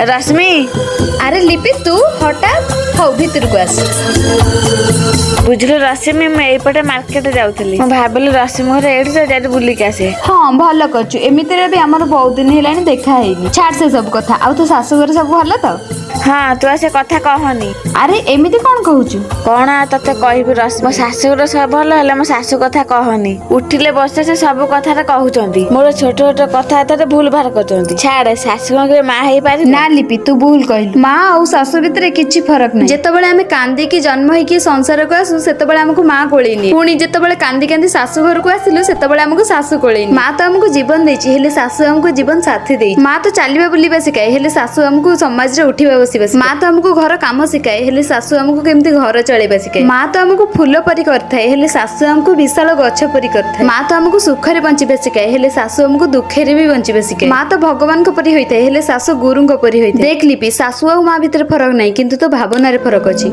ରଶ୍ମି। ଆରେ ଲିପି, ତୁ ହଠାତ୍? ହଉ, ଭିତରକୁ ଆସ। ବୁଝିଲୁ ରଶ୍ମି, ମୁଁ ଏଇପଟେ ମାର୍କେଟ ଯାଉଥିଲି। ମୁଁ ଭାବିଲି ରଶ୍ମି ଘରେ ଏଇଠି ତ, ଯାଇ ବୁଲିକି ଆସେ। ହଁ, ଭଲ କରିଛୁ। ଏମିତିରେ ବି ଆମର ବହୁତ ଦିନ ହେଲାଣି ଦେଖା ହେଇନି। ଛାଡ ସେ ସବୁ କଥା। ଆଉ ତୋ ଶାଶୁଘରେ ସବୁ ଭଲ ତ? ହଁ, ତୁ ଆଉ ସେ କଥା କହନି। ଆରେ, ଏମିତି କଣ କହୁଛୁ? କଣ ଆଉ ତତେ କହିବି ରଶ୍ମି, ମୋ ଶାଶୁଘର ସବୁ ଭଲ, ହେଲେ ମୋ ଶାଶୁ କଥା କହନି। ଉଠିଲେ ବସେ ସେ ସବୁ କଥାରେ କହୁଛନ୍ତି। ମୋର ଛୋଟ ଛୋଟ କଥାବାର୍ତ୍ତାରେ ଭୁଲ ଭାଲ କରୁଛନ୍ତି। ଛାଡେ, ଶାଶୁ କଣ କେବେ ମା ହେଇପାରିବ? ନା ଲିପି, ତୁ ଭୁଲ କହିଲୁ। ମା ଆଉ ଶାଶୁ ଭିତରେ କିଛି ଫରକ ନାହିଁ। ଯେତେବେଳେ ଆମେ କାନ୍ଦିକି ଜନ୍ମ ହେଇକି ସଂସାରକୁ ଆସୁ, ସେତେବେଳେ ଆମକୁ ମା କୋଳେଇ ନିଏ। ପୁଣି ଯେତେବେଳେ କାନ୍ଦି କାନ୍ଦି ଶାଶୁ ଘରକୁ ଆସିଲୁ, ସେତେବେଳେ ଆମକୁ ଶାଶୁ କୋଳେଇ ନିଏ। ମା ତ ଆମକୁ ଜୀବନ ଦେଇଛି, ହେଲେ ଶାଶୁ ଆମକୁ ଜୀବନ ସାଥୀ ଦେଇଛି। ମା ତ ଚାଲିବା ବୁଲିବା ଶିଖାଏ, ହେଲେ ଶାଶୁ ଆମକୁ ସମାଜରେ ଉଠିବା ବସିବା ଶିଖାଏ। ମା ତ ଆମକୁ ଘର କାମ ଶିଖାଏ, ହେଲେ ଶାଶୁ ଆମକୁ କେମିତି ଘର ଚଳେଇବା ଶିଖାଏ। ମା ତ ଆମକୁ ଫୁଲ ପରି କରିଥାଏ, ହେଲେ ଶାଶୁ ଆମକୁ ବିଶାଳ ଗଛ ପରି କରିଥାଏ। ମା ତ ଆମକୁ ସୁଖରେ ବଞ୍ଚିବା ଶିଖାଏ, ହେଲେ ଶାଶୁ ଆମକୁ ଦୁଃଖରେ ବି ବଞ୍ଚିବା ଶିଖାଏ। ମା ତ ଭଗବାନଙ୍କ ପରି ହୋଇଥାଏ, ହେଲେ ଶାଶୁ ଗୁରୁଙ୍କ ପରି ହୋଇଥାଏ। ଦେଖ ଲିପି, ଶାଶୁ ଆଉ ମା ଭିତରେ ଫରକ ନାହିଁ, କିନ୍ତୁ ତୋ ଭାବନାରେ ଫରକ ଅଛି।